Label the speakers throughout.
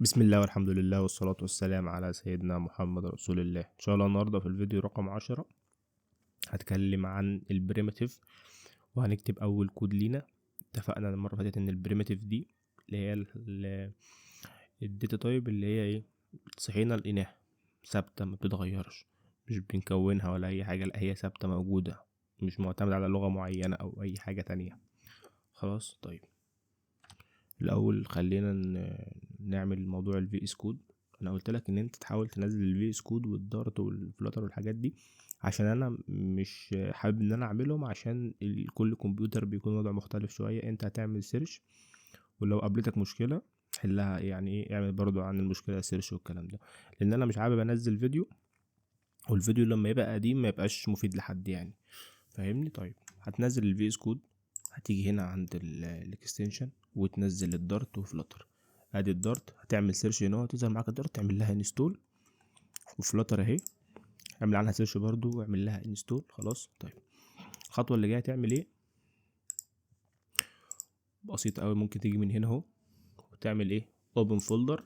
Speaker 1: بسم الله والحمد لله والصلاة والسلام على سيدنا محمد رسول الله. إن شاء الله النهاردة في الفيديو رقم 10 هتكلم عن ال primitive، وهنكتب أول كود لينا. اتفقنا المرة اللي فاتت إن ال primitive دي اللي هي ال data type اللي هي إيه، صحينا لقيناها ثابتة ما بتتغيرش، مش بنكونها ولا أي حاجة، لا هي ثابتة موجودة، مش معتمدة على لغة معينة أو أي حاجة تانية. خلاص طيب الأول خلينا نعمل موضوع ال VS Code. أنا قلت لك إن أنت تحاول تنزل ال VS Code وال Dart وال Flutter والحاجات دي، عشان أنا مش حابب إن أنا أعملهم، عشان كل كمبيوتر بيكون وضعه مختلف شوية. أنت هتعمل search، ولو قابلتك مشكلة حلها، يعني إيه، اعمل برضو عن المشكلة search والكلام ده، لأن أنا مش حابب أنزل فيديو والفيديو لما يبقى قديم ما يبقاش مفيد لحد، يعني فاهمني؟ طيب هتنزل ال VS Code، هتيجي هنا عند ال extension وتنزل ال Dart و Flutter. ادي ال Dart، هتعمل search هنا وتظهر معاك ال Dart، تعمل لها install، و Flutter اهي اعمل عنها search برضو واعمل لها install. خلاص طيب الخطوه اللي جايه تعمل ايه؟ بسيط قوي، ممكن تيجي من هنا اهو وتعمل ايه، open folder،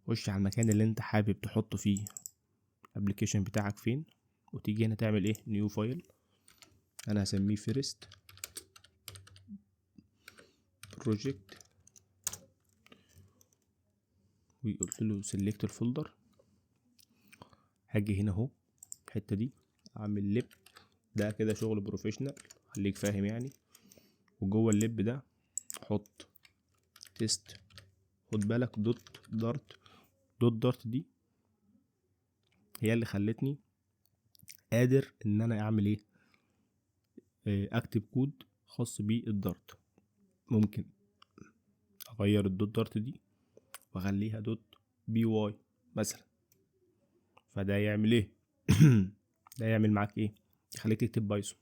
Speaker 1: خش على المكان اللي انت حابب تحط فيه ال application بتاعك فين، وتيجي هنا تعمل ايه، new file، انا هسميه first project، وقلت له select ال folder. هاجي هنا اهو الحته دي اعمل lib، ده كده شغل professional خليك فاهم يعني، وجوه ال lib ده حط test، خد بالك dot dart، dot dart دي هي اللي خلتني قادر ان انا اعمل ايه، اكتب كود خاص بال Dart. ممكن اغير ال dot dart دي واخليها dot py مثلا، فده يعمل ايه؟ ده يعمل معاك ايه؟ يخليك تكتب Python.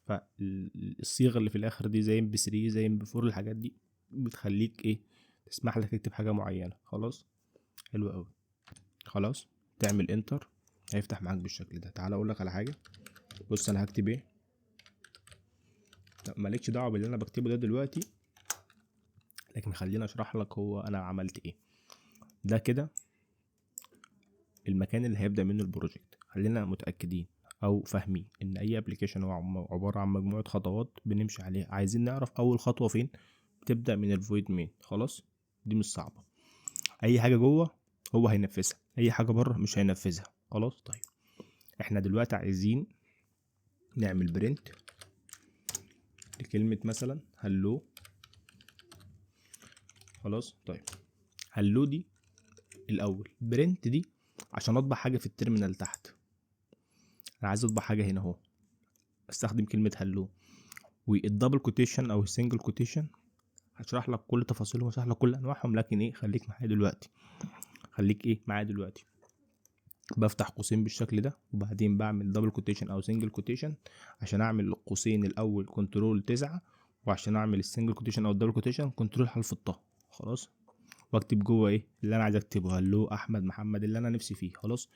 Speaker 1: فالصيغه اللي في الاخر دي زي MP 3 زي MP 4 الحاجات دي بتخليك ايه، تسمح لك تكتب حاجه معينه. خلاص حلو قوي. خلاص تعمل enter هيفتح معاك بالشكل ده. تعال اقول لك على حاجه، بص انا هكتب ايه، لا مالكش دعوه باللي انا بكتبه ده دلوقتي، لكن خليني اشرح لك هو انا عملت ايه. ده كده المكان اللي هيبدا منه ال project. خلينا متاكدين او فاهمين ان اي application هو عباره عن مجموعه خطوات بنمشي عليها. عايزين نعرف اول خطوه فين، بتبدا من ال void main. خلاص دي مش صعبه، اي حاجه جوه هو هينفذها، اي حاجه بره مش هينفذها. خلاص طيب احنا دلوقتي عايزين نعمل print لكلمه مثلا hello. خلاص طيب hello دي الاول، print دي عشان اطبع حاجه في ال terminal تحت، انا عايز اطبع حاجه هنا اهو، استخدم كلمه hello. وال double quotation او ال single quotation هشرح لك كل تفاصيلهم وهشرح لك كل انواعهم، لكن ايه، خليك معايا دلوقتي، خليك ايه معايا دلوقتي. بفتح قوسين بالشكل ده، وبعدين بعمل double quotation او single quotation. عشان اعمل القوسين الاول control 9، وعشان اعمل ال single quotation او ال double quotation control حرف الطاء. خلاص واكتب جوه ايه اللي انا عايز اكتبه، hello احمد محمد اللي انا نفسي فيه. خلاص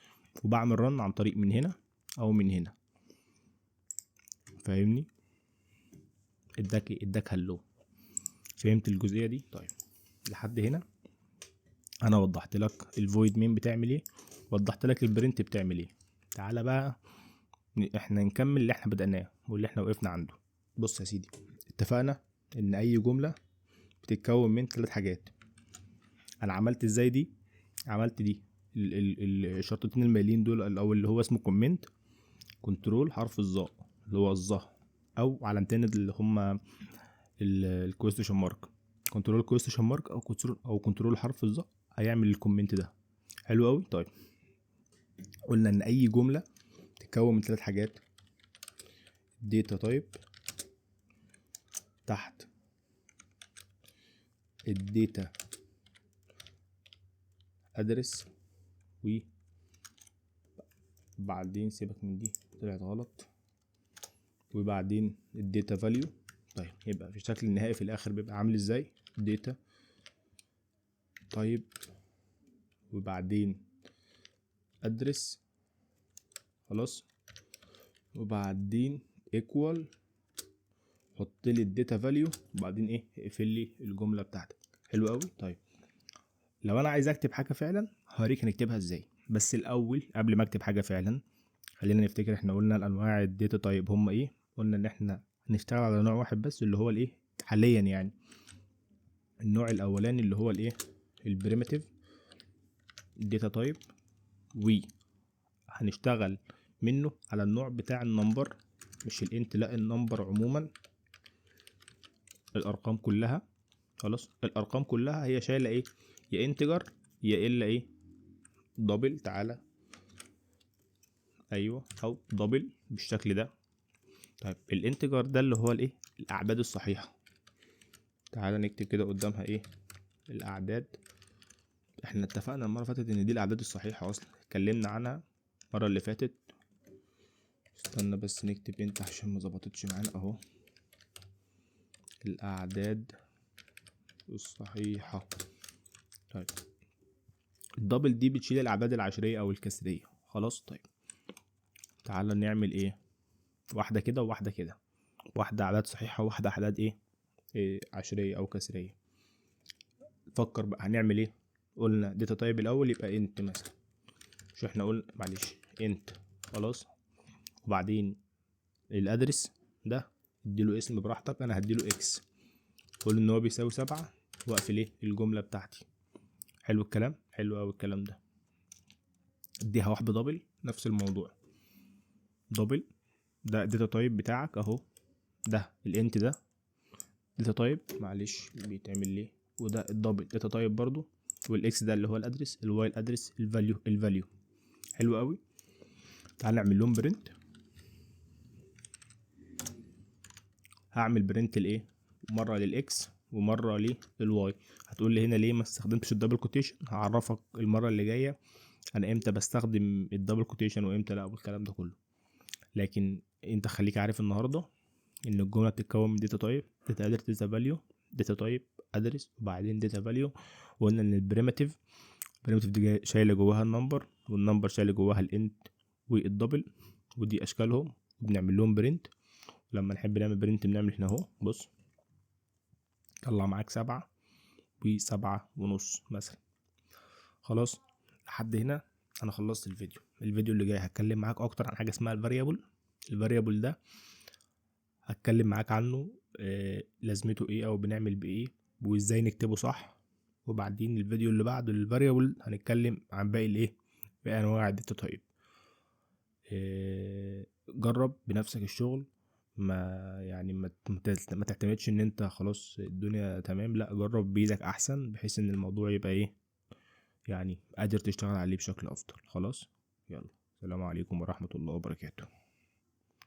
Speaker 1: وبعمل run عن طريق من هنا او من هنا، فاهمني؟ اداك ايه؟ اداك hello. فهمت الجزئيه دي؟ طيب لحد هنا انا وضحت لك ال void main بتعمل ايه، وضحت لك ال print بتعمل ايه. تعالى بقى احنا نكمل اللي احنا بدأناه واللي احنا وقفنا عنده. بص يا سيدي، اتفقنا ان اي جملة بتتكون من 3 حاجات. انا عملت ازاي دي؟ عملت دي الشرطتين المايلين دول، او اللي هو اسمه comment، control حرف الظاء اللي هو الظا، او علامتين اللي هما ال question mark، control question mark او control، او control حرف الظا هيعمل ال comment ده. حلو قوي. طيب قلنا ان اي جمله تتكون من 3 حاجات، data type تحت ال data address، وبعدين سيبك من دي طلعت غلط، وبعدين ال data value. طيب يبقى في الشكل النهائي في الاخر بيبقى عامل ازاي؟ data type وبعدين address، خلاص، وبعدين equal، حط لي ال data value، وبعدين ايه، اقفل لي الجمله بتاعتك. حلو قوي. طيب لو انا عايز اكتب حاجة فعلا هوريك هنكتبها ازاي، بس الاول قبل ما اكتب حاجة فعلا خلينا نفتكر احنا قلنا الانواع ال data type هم ايه. قلنا ان احنا هنشتغل على نوع واحد بس اللي هو الايه حاليا، يعني النوع الاولاني اللي هو الايه ال primitive data type، وهنشتغل منه على النوع بتاع ال number، مش ال int لا ال number عموما، الارقام كلها. خلاص الارقام كلها هي شايله ايه، يا integer يا الا ايه double، تعالى ايوه او double بالشكل ده. طيب ال integer ده اللي هو الايه الاعداد الصحيحة، تعالى نكتب كده قدامها ايه الاعداد. احنا اتفقنا المرة اللي فاتت ان دي الاعداد الصحيحة اصلا، اتكلمنا عنها المرة اللي فاتت. استنى بس نكتب انت عشان ما ظبطتش معانا اهو، الاعداد الصحيحة. طيب ال double دي بتشيل الاعداد العشريه او الكسريه. خلاص طيب تعالى نعمل ايه، واحدة كده وواحدة كده، واحدة اعداد صحيحه وواحدة اعداد ايه، إيه عشرية او كسريه. فكر بقى هنعمل ايه. قلنا data type الاول يبقى int مثلا، مش احنا قلنا معلش int. خلاص وبعدين ال address ده اديله اسم براحتك، انا هديله x، قول ان هو بيساوي 7 واقفل ايه الجملة بتاعتي. حلو الكلام، حلو قوي الكلام ده. اديها واحدة double نفس الموضوع، double ده data type بتاعك اهو، ده ال int ده data type معلش بيتعمل ليه، وده ال double data type برضو، وال x ده اللي هو الادرس، الواي الادرس، الفاليو الفاليو. حلو قوي. تعال نعمل لهم print. هعمل print لايه، مرة لل x ومرة لل y. هتقول لي هنا ليه ما استخدمتش ال double quotation؟ هعرفك المرة اللي جاية انا امتى بستخدم ال double quotation وامتى لا والكلام ده كله، لكن انت خليك عارف النهارده ان الجملة بتتكون من data type، data address، data value، data type address، وبعدين data value. وقلنا ان ال primitive، ال primitive دي شايله جواها ال number، وال number شايله جواها ال int وال double، ودي اشكالهم، وبنعمل لهم print. لما نحب نعمل print بنعمل هنا اهو، بص طلع معاك 7 و7.5 مثلا. خلاص لحد هنا انا خلصت الفيديو. الفيديو اللي جاي هتكلم معاك اكتر عن حاجة اسمها ال variable. ال variable ده هتكلم معاك عنه، لازمته ايه او بنعمل بايه وازاي نكتبه صح. وبعدين الفيديو اللي بعده ال variable هنتكلم عن باقي الايه، باقي انواع ال data type. جرب بنفسك الشغل، ما يعني ما تعتمدش ان انت خلاص الدنيا تمام، لا جرب بايدك احسن، بحيث ان الموضوع يبقى ايه يعني قادر تشتغل عليه بشكل افضل. خلاص يلا، السلام عليكم ورحمة الله وبركاته.